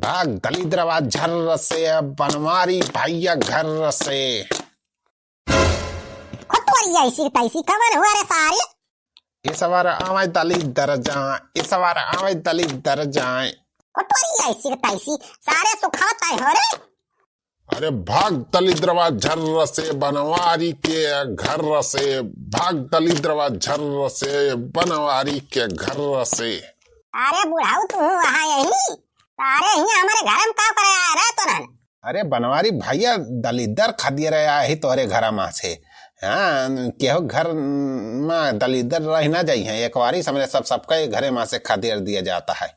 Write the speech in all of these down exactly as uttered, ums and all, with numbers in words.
भाग दलिद्रवा झर्र से, बनवारी भैया घर से। खुद तोरी ऐसी तैसी कवन हुआ रे सारे? इस बार आवे दलिद्र जाए, इस बार आवे दलिद्र जाए। खुद तोरी ऐसी तैसी सारे सुखावत है हो रे। अरे भाग दलिद्रवा झर्र से, बनवारी के घर से, भाग दलिद्रवा झर्र से, बनवारी के घर से। अरे बुढ़ऊ, तू वहाँ यही? अरे, हियाँ हमारे घर में का करे आया रे तोरन? अरे बनवारी भैया, दलिद्दर खदियर आया ही तोहरे घर मा से। हाँ, केहू घर मा दलिद्दर रह ना जाई हैं, एक बारी समझे सब, सबके घरे मा से खदियर दिया जाता है।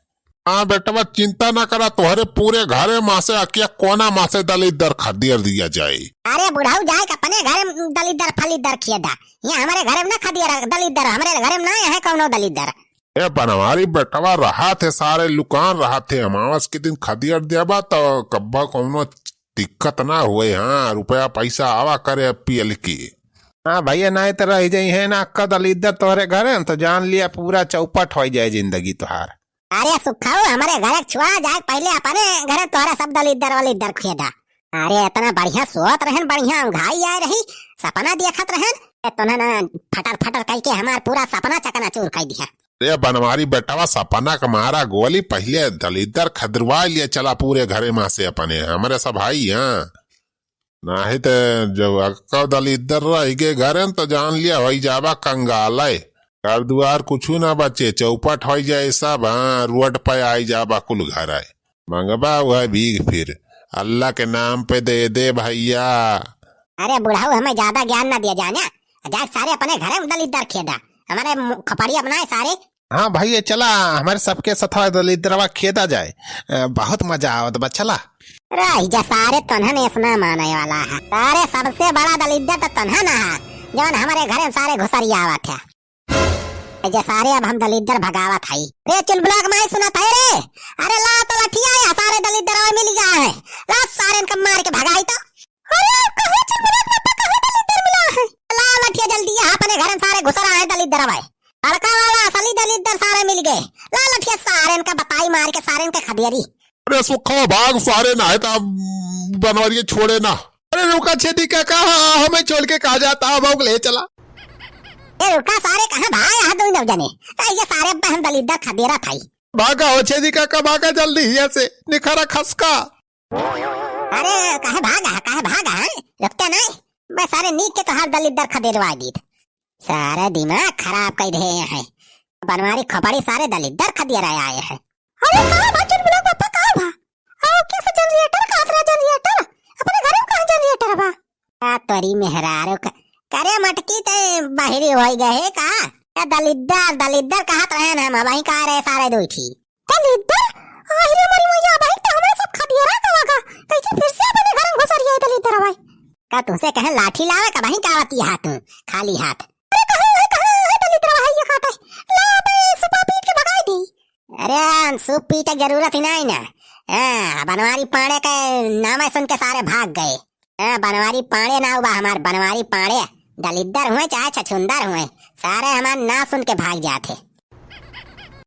हाँ बेटवा, चिंता ना करा, तोहरे पूरे घरे मा से अकिया कोना मा से दलिद्दर खदियर दिया जाए। अरे बुढ़ऊ, जाए के अपने घरे में दलिद्दर फलिद्दर खिया दा। यहाँ हमारे घरे में ना खदियर दलिद्दर, हमारे घरे में ना है कौनो दलिद्दर। ए बनवारी बेटवा, रहा थे सारे लुकान रहा थे, अमावस के दिन खदियर देबा तो कब्बा कौनो दिक्कत ना हुए। हाँ, रुपया पैसा आवा करे अब पियल की। हाँ भैया, नहीं तो रह जाई है ना अक्का दलिद्दर तोहरे घरे, तो जान लिया पूरा चौपट हो जाए जिंदगी तोहार। अरे सुखाऊ, हमारे घरे छुआ जाए, पहले अपने घरे तोहरा सब दलिद्दर वलिद्दर खुए दा। अरे इतना बढ़िया सोत रहन, बढ़िया उघाई आए रही, सपना देखत रहन, ए तोने ना फटर फटर कह के हमार पूरा सपना चकनाचूर कर दिया। रे बनवारी बेटवा, सपना के मारा गोली, पहले दलिद्दर खदरवा लिए चला पूरे घरे मा से अपने, हमरे सब भाई यहाँ। नाही त जब अक्का दलिद्दर रह गए घरे न, तो जान लिया होई जाबा कंगाले। घर दुआर कुछु ना बचे, चौपट होई जाए सब। हाँ, रोड पे आई जाबा कुल घर आए। मंगबा वह भीख फिर, अल्लाह के नाम पे दे दे भैया। अरे बुढ़ऊ, हमें ज्यादा ज्ञान ना दिया जाने, जाए सारे अपने घरे में दलिद्दर खेदा, हमारे मु-, खपड़ी अपनाए सारे। हाँ भैया, चला हमारे सबके सथवा दलिद्दरवा खेदा जाए, अ, बहुत मजा आवत बा, चला। रह जा सारे, तोन्हन ऐसना माने वाला है। सारे सबसे बड़ा दलिद्दर तो तोन्हन है, जवन हमारे घरे में सारे घुसरिया आवत है। ए जे सारे अब हम दलिद्दर भगावत हई। रे चुलबुला के माई सुनत है रे। अरे ला तो लठिया है, सारे दलिद्दर आवे मिल गया है। ला सारे इनका मार के भगाई तो। अरे कहे चुलबुला के पापा कहे दलिद्दर मिला है। ला लठिया जल्दी, यहाँ अपने घर में सारे घुसरा है दलिद्दर आवे। बड़का वाला असली दलिद्दर सारे मिल गए। ला लठिया सारे इनका बताई मार के सारे इनके खदेरी। अरे सुखा भाग सारे ना है तो बनवारिये छोड़े ना। अरे रुका छेदी काका, हमें छोड़ के कहाँ जाता है, भाग ले चला। ए रुका सारे, कहाँ भाग है दोनों जने? तो ये सारे अब हम दलिद्दर खदेरा था ही। भागा हो छेदी काका, भागा जल्दी हिया से, निखरा खसका। अरे काहे भागा है, काहे भागा है? रुकते नहीं, मैं सारे नीक के तोहार दलिद्दर खदेरवा दीत। सारा दिमाग खराब कर दे हैं। बनवारी खपड़ी सारे दलिद्दर खदियर आए हैं। अरे का बा चुलबुला पापा, का बा? आओ कैसे जनरेटर का आसरा जनरेटर? अपने घर में कहाँ जनरेटर बा? आ तोरी मेहरारू का, करे मटकी ते बहिरी होई गए का? ए दलिद्दर, दलिद्दर कहत रहन हम, अबहीं का रे सारे दुई ठी। दलिद्दर? आहि रे मरी मैया, अबहीं तो हमरे सब खदियरा का लगा। कैसे फिर से अपने घर में घुसरिया है दलिद्दर भाई? का तुमसे कहे लाठी लावे का, अबहीं का आवती हाथ, खाली हाथ? अरे कहाँ है, कहाँ है दलिद्दर भाई ये काटे? ला बे सुपा पीट के भगाई दी। अरे सुप पीटे जरूरत ही नहीं ना। हाँ, बनवारी पाड़े के नाम सुन के सारे भाग गए। हाँ, बनवारी पाड़े ना हुआ हमार, बनवारी पाड़े। दलिद्दर हुए चाहे छछुंदर हुए, सारे हमार ना सुन के भाग जाते।